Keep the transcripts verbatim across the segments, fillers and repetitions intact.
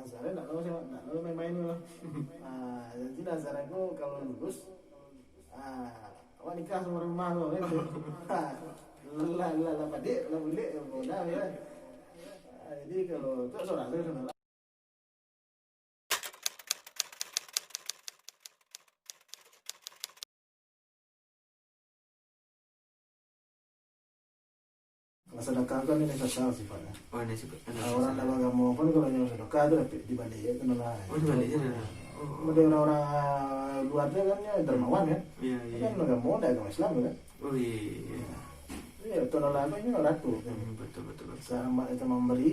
Nazar ndak tahu siapa, ndak tahu main-main tu lah. Ah, jadi Nazar aku kalau lulus, ah, awak nikah sama rumah tu, kan tu. Ah, lah, lah, lah padik, lah bulik, lah bola, ya. Ah, jadi kalau tu seorang tu, seorang. Kalau sadakah kan ini sosial sifatnya. Oh, ini sifat. Ah, orang dalam agama pun kalau yang sadakah tu dapat dibalik ya, kena lah. Oh, dibalik je dah. Oh, oh. Ada orang-orang luar tu kan ya dermawan kan. Iya, iya. Kan agama dah agama Islam tu kan. Oh, iya, iya, iya. Iya, tahun lalu kan ratu kan. Hmm, betul, betul, betul. Sama itu memberi,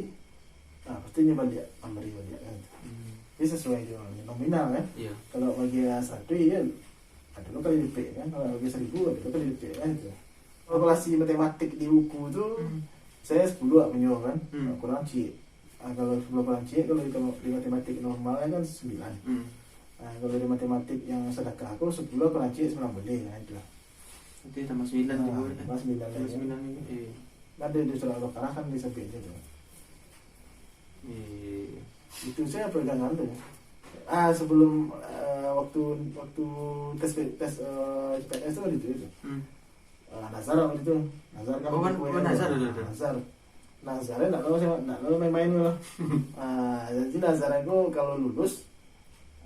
nah, pastinya balik, memberi balik kan. Hmm. Jadi sesuai dengan nominal kan. Iya. Kalau bagi yang satu, iya, ada dua kali lipat kan. Kalau bagi seribu, ada dua kali lipat kan itu. Kalkulasi matematik di buku tu, hmm, saya sepuluh lah punyo kan. Hmm. Kurang ciek. Ah, kalau sepuluh kurang ciek, kalau di, di matematik normal kan sembilan. Hmm. Ah, kalau di matematik yang sadakah tu, sepuluh kurang ciek sembilan boleh lah itu lah. Nanti tambah sembilan tu, ah, kan? Tambah sembilan lagi. Tambah sembilan lagi, eh. Ada di surah Al-Baqarah kan disebut je tu. Iya. Itu saya pegangan tu. Ah, sebelum, eh, waktu, waktu tes, tes, eh, P T S tu kan itu, itu. Hmm. Ah, Nazar waktu itu. Nazar kan. Oh, kan, buku oh, yang Nazar tu, tu, tu. Nazar. Nazar, eh, ndak tahu siapa, ndak tahu main-main tu lah. Ah, jadi Nazar aku kalau lulus,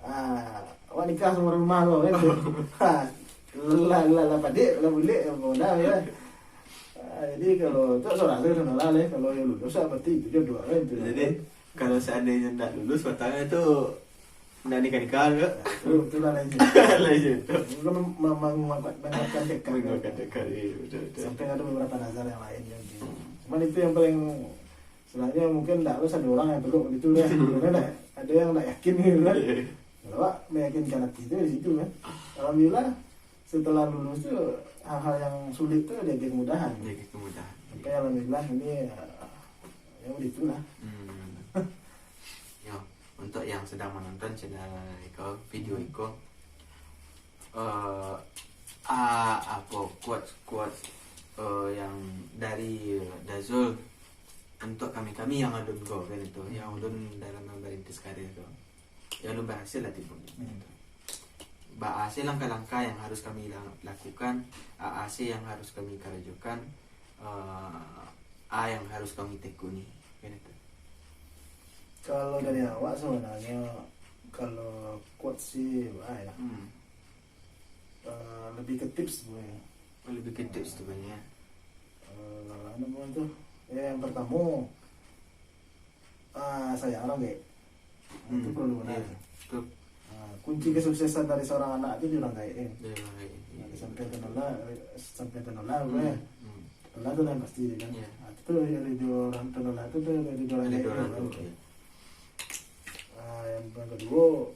ah, awak nikah sama rumah tu, kan tu. Ah, lah, lah, lah padik, lah bulik, lah bola, ya. Ah, jadi kalau tu seorang tu, seorang lah, kalau yang lulus, ah, berarti itu jodoh, kan tu. Jadi, kalau seandainya ndak lulus, batang tu ndak nikah-nikah juga. Nah, itu, itulah lain cerita. Lain cerita. Itu kan mem-, mem-, menguatkan, menguatkan tekad. Menguatkan tekad, iya, betul, betul. Sampai ada beberapa Nazar yang lain kan. Hmm. Cuman itu yang paling, sebenarnya mungkin ndak harus ada orang yang peluk gitu kan. Karena ada yang ndak yakin gitu kan. Iya. Kalau awak meyakinkan hati itu di situ kan. Alhamdulillah, setelah lulus tu, hal-hal yang sulit tu jadi kemudahan. Jadi kemudahan. Sampai alhamdulillah ini, eh, ya begitulah. Hmm. Yo, untuk yang sedang menonton channel iko, video iko, eh, a-, apo, quotes-quotes, eh, yang dari Dazul untuk kami-kami yang alun ko, kan itu, yang alun dalam merintis karir tu. Yang alun berhasil lah tibo, kan itu. Baa se langkah-langkah yang harus kami la-, lakukan, aa se yang harus kami karajokan, eh, a yang harus kami tekuni, kan itu. Kalau dari awak sebenarnya, kalau quotes sih, ah, ya. Hmm. Eh, lebih ke tips sebenarnya. Oh, lebih ke tips tu banyak. Eh, apa namanya tu? Ya, yang pertama, ah, sayang orang gaek. Itu hmm, perlu benar. Iya, betul. Ah, kunci kesuksesan dari seorang anak tu di orang gaek, kan? Di orang gaek, nah, iya. Sampai tanolah, sampai tanolah, hmm, apa ya? Hmm. Tanolah tu lah yang pasti dia kan. Iya. Ah, itu ridho orang tanolah tu, tu ridho orang gaek tu, kan? Iya. Ah, yang, yang kedua,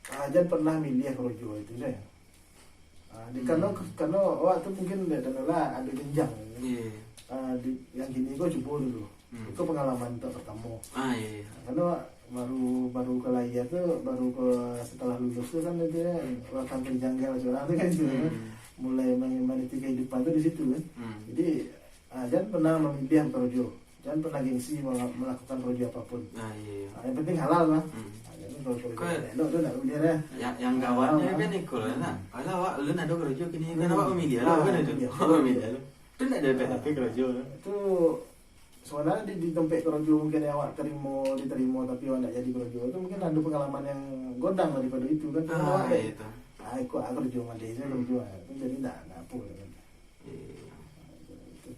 ah, jan pernah milih karajo itu saja. Ah, di, hmm, karena, karena awak tu mungkin dah, dah lah ada jenjang. Iya. Ah, di, yang kini ko cubo dulu. Hmm. Itu pengalaman tak pertama. Ah, iya, iya. Karena baru, baru ke lahir tu, baru ke setelah lulus tu kan itu ya, akan terjanggal macam orang tu kan itu kan. Hmm. Mulai men-, meniti kehidupan tu di situ kan. Hmm. Jadi, ah, jan pernah memilih karajo. Jan pernah gengsi mela-, melakukan karajo apapun. Ah, iya, iya. Ah, yang penting halal lah. Hmm. Ah, jadi kalau karajo kau elok tu ndak boleh dah. Yang, yang gawatnya kan iko lah, nah. Alah, awak, alun ado karajo kini, kan awak memilih lah, kan itu? Iya. Awak memilih lah. Tu ndak ada tapi karajo lah. Itu sebenarnya di, di tempat karajo mungkin yang awak terima, diterima, tapi awak ndak jadi karajo, itu mungkin ada pengalaman yang godang daripada itu, kan? Ah, awak kan, iya tu. Ah, ikut ah, karajo mandeh saja, karajo, ah. Itu jadi ndak, ndak apa, kan? Iya.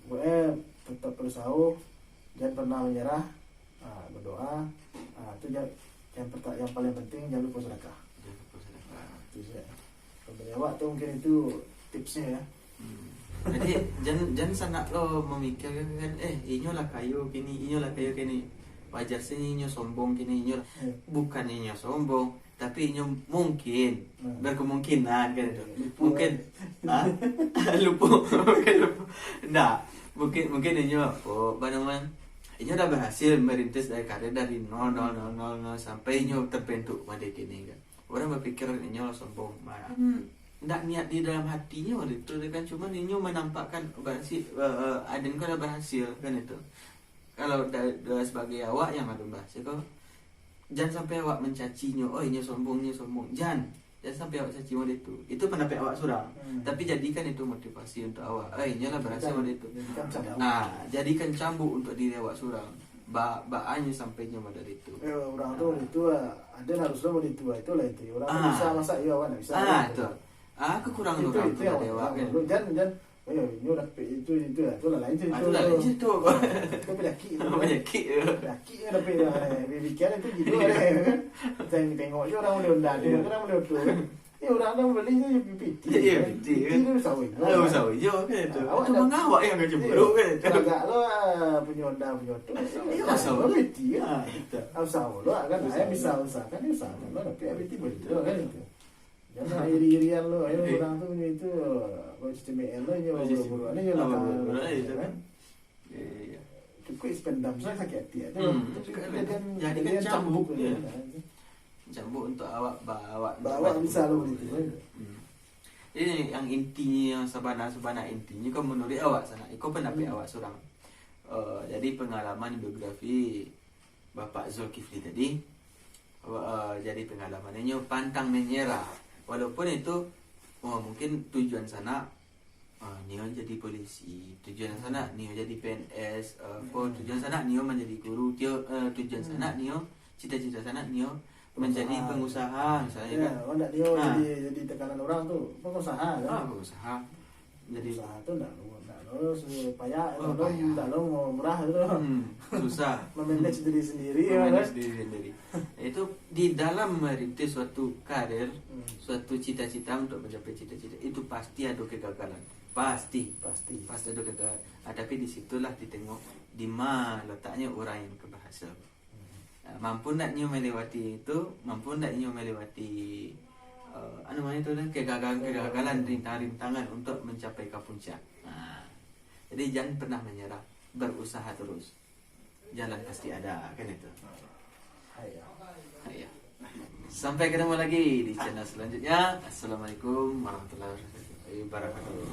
Pokoknya tetap berusaha, jangan pernah menyerah, ah, berdoa, ah, itu ja-, yang perta-, yang paling penting jangan lupa sedekah. Jangan lupa sedekah. Ah, itu saja. Kalau dari awak tu mungkin itu tipsnya ya. Hmm. Jadi, jan, jan sanak lo memikirkan kan, eh, inyo lah kayo kini, inyo lah kayo kini. Wajar se inyo sombong kini, inyo lah. Iya. Bukan inyo sombong, tapi inyo mungkin, hmm, berkemungkinan kan itu. Iya, lupa. Mungkin, ah, lupa, mungkin lupa. Ndak, mungkin, mungkin inyo, oh, apa namanya, inyo dah berhasil merintis dari karir dari nol, nol, nol, nol, nol, sampai inyo terbentuk pada kini kan. Orang berpikir inyo lah sombong, malah. Hmm, ndak niat di dalam hatinyo itu kan, cuman inyo menampakkan berhasil, eh, eh, aden ko lah berhasil kan itu. Kalau da-, da-, sebagai awak yang alun berhasil ko, Jan sampai awak mancacinyo, "Oi, nyo sombong, nyo sombong." Jan. Jan sampai awak caci model itu. Itu pandapek awak surang. Hmm. Tapi jadikan itu motivasi untuk awak. "Oi, nyo lah baraso model itu." Jadikan cambuk. Ah, jadikan cambuk untuk diri awak surang. Ba, baa nyo sampai nyo model itu. Eh, urang tu model itu, ah, ado nan harus lo model itu, ah, itulah inti. Urang tu bisa masak, iyo, awak ndak bisa. Ah, tu. Ah, kekurangan urang tu dari awak, kan. Jan, jan, "Oh, yo, inyo dapek itu, itu lah." Tu lah lain carito. Ah, tu lah lain carito. Itu panyakik tu. Panyakik tu. Panyakik nyo dapek tu. Eh, pikiran tu gitu lah, kan. Tengok, tengok je urang bali Honda tu, urang bali oto, kan. Eh, urang tu bali tu, piti, kan. Piti tu usaho inyo, kan. Usaho inyo, kan, tu. Ah, awak tu mangawak yang kerja buruk, kan, tu. Agak lo, ah, punyo Honda, punyo oto. Iyo, usaho. Piti, kan. Ah, itu. Ah, usaho lo, kan. Usaho. Bisa usahakan, usahakan lo, dapek piti bali tu, kan, itu. Jan lah iri-irian lo, ayo urang tu punyo itu, baru C C M L lo, inyo baru-baru ni, inyo lah, kan. Cukuik spendam sajo sakik hati tu. Hmm, cukuik spendam. Jadikan cambuk, yo. Cambuk untuk awak, ba awak bisa lo bali itu, kan. Hmm. Jadi, yang intinyo, yang sabana-sabana intinyo, kan, manuruik awak sanak, iko pandapek awak surang. Eh, jadi, pangalaman biografi Bapak Zulkifli tadi, eh, jadi pangalaman inyo pantang manyerah. Walaupun itu, oh, mungkin tujuan sanak, eh, nio jadi polisi, tujuan sanak nio jadi P N S, eh, ko tujuan sanak nio manjadi guru, tio, eh, tujuan sanak nio, cita-cita sanak nio manjadi pangusaha, misalnyo, kan. Awak ndak nio jadi, jadi tekanan urang tu, pangusaha, kan? Ah, pangusaha. Jadi usaha tu ndak lo, ndak lo, su-, payah, ndak lo, ndak lo murah tu. Hmm, susah. Memanage diri sendiri, kan? Memanage diri sendiri. Itu di dalam merintis suatu karir, suatu cita-cita untuk mencapai cita-cita, itu pasti ado kegagalan. Pasti. Pasti. Pasti ado kegagalan. Ah, tapi di situlah ditengok di ma letaknyo urang yang berhasil. Ah, mampu ndak nyo melewati itu, mampu ndak nyo melewati, eh, anu namonyo tu lah, kegagalan-kegagalan, rintangan-rintangan untuk mencapai ka puncak. Nah, jadi jan pernah manyerah, berusaha terus. Jalan pasti ada, kan itu. Haiya. Haiya. Sampai ketemu lagi di channel selanjutnya. Assalamualaikum warahmatullahi wabarakatuh.